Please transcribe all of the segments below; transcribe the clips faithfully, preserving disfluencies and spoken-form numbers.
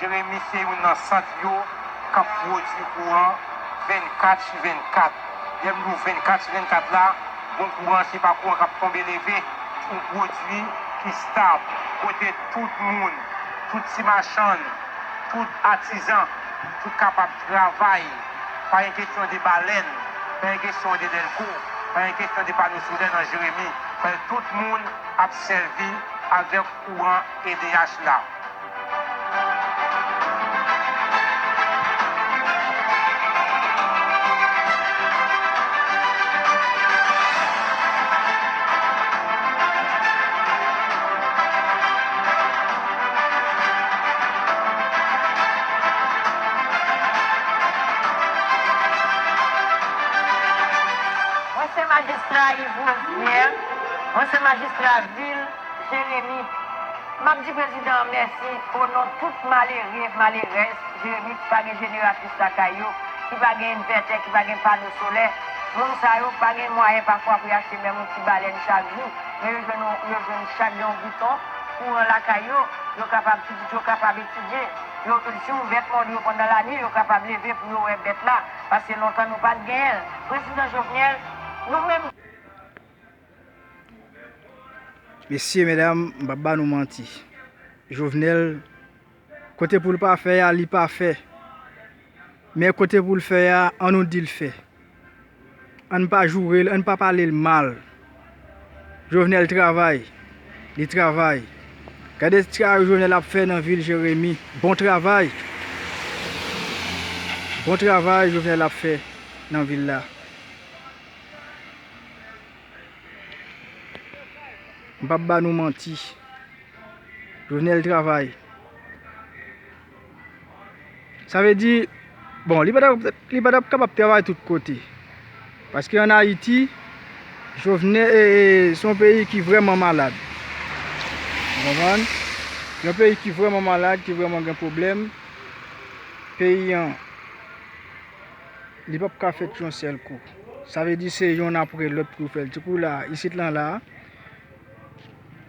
Jeremi se youn nan sant yo k ap pwodui kouran vennkat sou vennkat. Lè m di w vennkat sou vennkat la, bon, kouran se pa kouran k ap tonbe leve, se yon pwodui ki stab, kote tout moun, tout ti machann, tout atizan, tout kapab travay. Pa gen kesyon de balèn, pa gen kesyon de dèlko, pa gen kesyon de pano solè nan Jeremi. Paske tout moun ap sèvi avèk kouran E D H la. Mwen se majistra Yves Rosier, mwen se majistra vil Jeremi. M ap di prezidan an mèsi o non tout malere, malerèz Jeremi ki pa gen jeneratris lakay yo, ki pa gen envètè, ki pa gen pano solè. Moun sa yo pa gen mwayen pafwa pou y achte menm yon ti balèn chak jou, men yo jwenn, yo jwenn chak gen yon bouton kouran lakay yo, yo kapab, pitit yo kapab etidye. Yo, si yon bèt mòde yo pandan lane, yo kapab leve pou yo wè bèt la, paske lontan nou pa t genyen l. Prezidan Jovenel, nou menm. Mesye, medam, m p ap ba nou manti. Jovenel, kote pou l pa fè a, li pa fè. Men kote pou l fè a, an nou di l fè. Ann pa joure l, ann pa pale l mal. Jovenel travay. Li travay. Gade travay Jovenel ap fè nan vil Jeremi. Bon travay. Bon travay Jovenel ap fè nan vil la. M p ap ba nou manti. Jovenel travay. Sa vle di, bon, li pa t ap, li pa t ap kapab travay tout kote. Paske ann Ayiti, Jovenel, e, e, se yon peyi ki vrèman malad. Ou konprann? Yon peyi ki vrèman malad, ki vrèman gen pwoblèm. Peyi an, li p ap ka fèt yon sèl kou. Sa vle di se yonn apre lòt pou yo fè l. Ti kou la, isit lan la,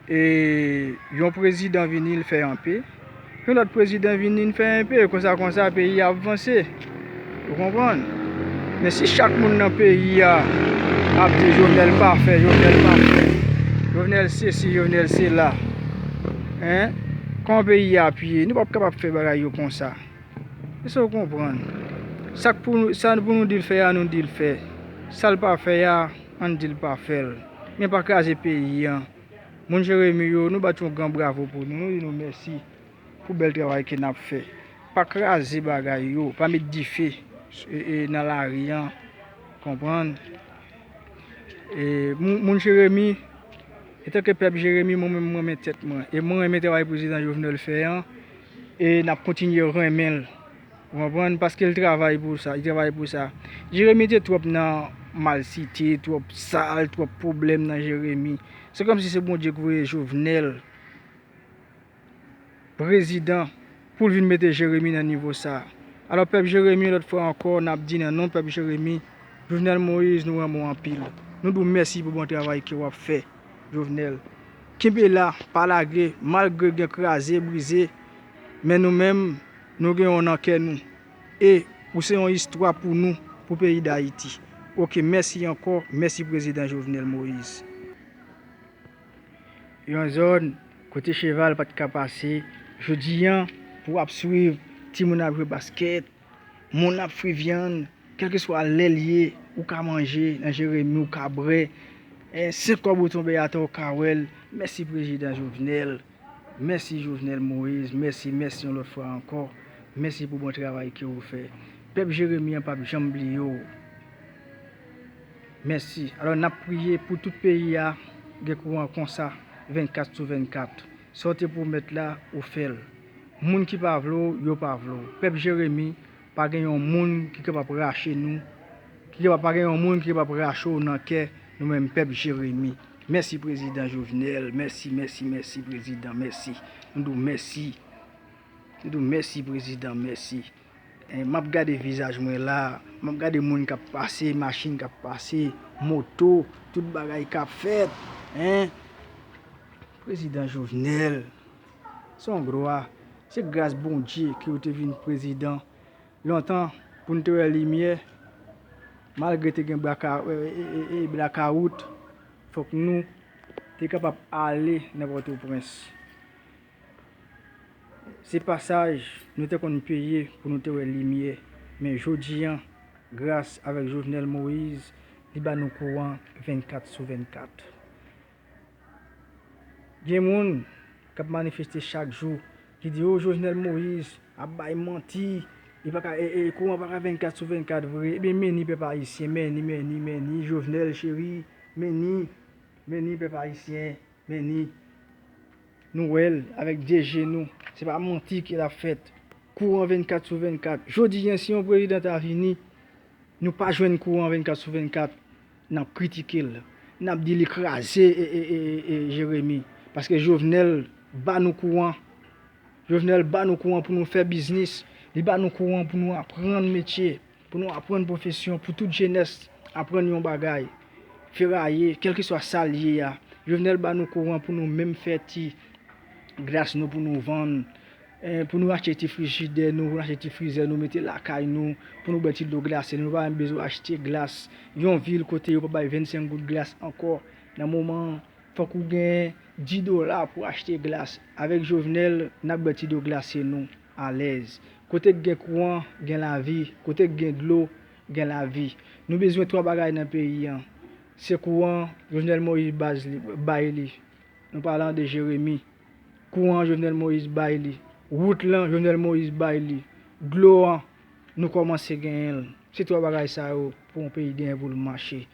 e, yon prezidan vini, l fè anpe. Yon lòt prezidan vini, l fè anpe. Konsa, konsa, peyi a ap vanse. Ou konprann? Men si chak moun nan peyi a ap di Jovenel pa fè, Jovenel pa fè, Jovenel sesi, Jovenel sela, en, kòman peyi a ap ye? Nou p ap kapab fè bagay yo konsa. Èske w konprann? Sa k pou, sa pou nou di l fè a, nou di l fè. Sa l pa fè a, ann di l pa fè l. Men pa kraze peyi an. Moun Jeremi yo, nou bat yon gran bravo pou nou. Nou di nou mèsi pou bèl travay ke n ap fè. Pa kraze bagay yo, pa met dife, e, e, nan lari an. Konprann? E, moun, moun Jeremi, antanke pèp Jeremi, mwen menm, m renmen tèt mwen. E mwen renmen travay prezidan Jovenel fè an. E n ap kontinye renmen l. Ou konprann? Paske l travay pou sa, li travay pou sa. Jeremi te twòp nan malsite, twòp sal, twòp pwoblèm nan Jeremi. Se kòmsi se Bondye ki voye Jovenel prezidan pou l vin mete Jeremi nan nivo sa. Alò, pèp Jeremi, yon lòt fwa ankò, n ap di nan non pèp Jeremi, Jovenel Moïse, nou renmen w anpil. Nou di w mèsi pou bon travay ke w ap fè, Jovenel. Kenbe la, pa lage, malgre gen kraze, brize, men nou menm, nou gen w nan kè nou. E ou se yon istwa pou nou, pou peyi Dayiti. Oke, mèsi ankò, mèsi prezidan Jovenel Moïse. Yon zòn kote cheval pa t ka pase, jodi a, pou w ap swiv timoun ap jwe baskèt, moun ap fri vyann, kèlkeswa lè l ye, ou ka manje nan Jeremi, ou ka bwè. E senk kòb ou tonbe atè, ou ka wè l. Mèsi prezidan Jovenel. Mèsi Jovenel Moïse. Mèsi, mèsi yon lòt fwa ankò. Mèsi pou bon travay ke ou fè. Pèp Jeremi an p ap janm bliye w. Mèsi. Alò, n ap priye pou tout peyi a gen kouran konsa, vennkat sou vennkat. Sa w te pwomèt la, ou fè l. Moun ki pa vle w, yo pa vle w. Pèp Jeremi, pa gen yon moun ki kapab rache nou, ki kapab, pa gen yon moun ki kapab rache w nan kè nou menm pèp Jeremi. Mèsi prezidan Jovenel, mèsi, mèsi, mèsi prezidan, mèsi. Nou di w mèsi. Nou di w mèsi prezidan, mèsi. En, m ap gade vizaj mwen la, m ap gade moun k ap pase, machin k ap pase, moto, tout bagay k ap fèt, en. Prezidan Jovenel, se yon glwa. Se gras Bondye ke w te vin prezidan. Lontan, pou n te wè limyè, malgre te gen blakawout, fòk nou te kapab ale nan Pòtoprens. Se pasaj nou te konn peye pou nou te wè limyè, men jodi an, gras avèk Jovenel Moïse, li ba nou kouran vennkat sou vennkat. Gen moun k ap manifeste chak jou, ki di, o, Jovenel Moïse ap bay manti, li pa ka, e, e, kouran pa ka vennkat sou vennkat vre. Ebyen, men ni pèp ayisyen, men ni, men ni, men ni, Jovenel cheri, men ni, men ni pèp ayisyen, men ni. Nou wè l avèk de je nou. Se pa manti ke l ap fèt. Kouran vennkat sou vennkat. Jodi a, si yon prezidan ta vini, nou pa jwenn kouran vennkat sou vennkat, n ap kritike l. N ap di li kraze e, e, e, e, e Jeremi. Paske Jovenel ba nou kouran. Jovenel ba nou kouran pou nou fè biznis. Li ba nou kouran pou nou aprann metye, pou nou aprann pwofesyon, pou tout jenès aprann yon bagay. Feraye, kèlkeswa sa l ye a. Jovenel ba nou kouran pou nou menm fè ti glas nou pou nou vann, eh, pou nou achte ti frijidè nou, pou nou achte ti frizè nou, mete lakay nou, pou nou bwè ti dlo glase. Nou pa menm bezwen achte glas. Yon vil kote yo pa bay vennsenk goud glas ankò. Nan moman an, fòk ou gen dis dola pou achte glas. Avèk Jovenel, n ap bwè ti dlo glase nou alèz. Kote k gen kouran, gen lavi. Kote k gen dlo, gen lavi. Nou bezwen twa bagay nan peyi an. Se kouran, Jovenel Moïse baz li, bay li. Nou pale de Jeremi. Kouran, Jovenel Moïse bay li. Wout lan, Jovenel Moïse bay li. Dlo an, nou kòmanse genyen l. Se twa bagay sa yo pou yon peyi genyen pou l mache.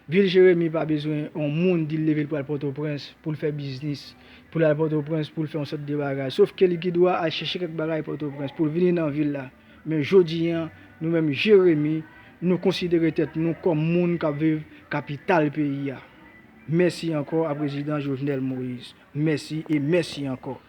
Vil Jeremi pa bezwen yon moun di l leve l pral Pòtoprens pou l fè biznis, pou l al Pòtoprens pou l fè yon sòt de bagay. Sòf ke li gen dwa al chèche kèk bagay Pòtoprens pou l vini nan vil la. Men jodi a, nou menm Jeremi, nou konsidere tèt nou kòm moun k ap viv kapital peyi a. Mèsi ankò a prezidan Jovenel Moïse. Mèsi e mèsi ankò.